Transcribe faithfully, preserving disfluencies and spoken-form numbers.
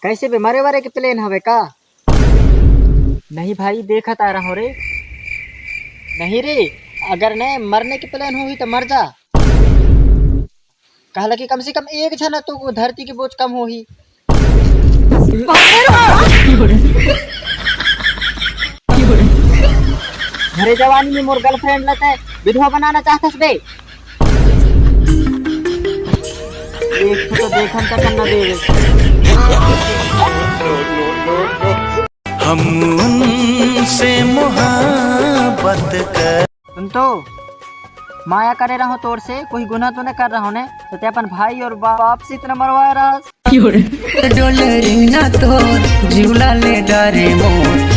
कैसे बे, मरे वरे के प्लान हवे का? नहीं भाई, देखत आ रहा हूँ रे। नहीं रे, अगर ने मरने के प्लान होही तो मर जा। कहला कि कम से कम एक झन तो वो धरती के बोझ कम होही। घरे जवानी में मोर गर्लफ्रेंड लते विधवा बनाना चाहतस बे। एक तो देखन तक न देवे। हम उनसे मोहब्बत कर सुन तो, माया करे रहो तोर से, कोई गुनाह तो नहीं कर रहो ने, तो ते अपन भाई और बाप से इतना मरवाए रहा। डोले रिंगना तोर, जिउला ले डारे मोर।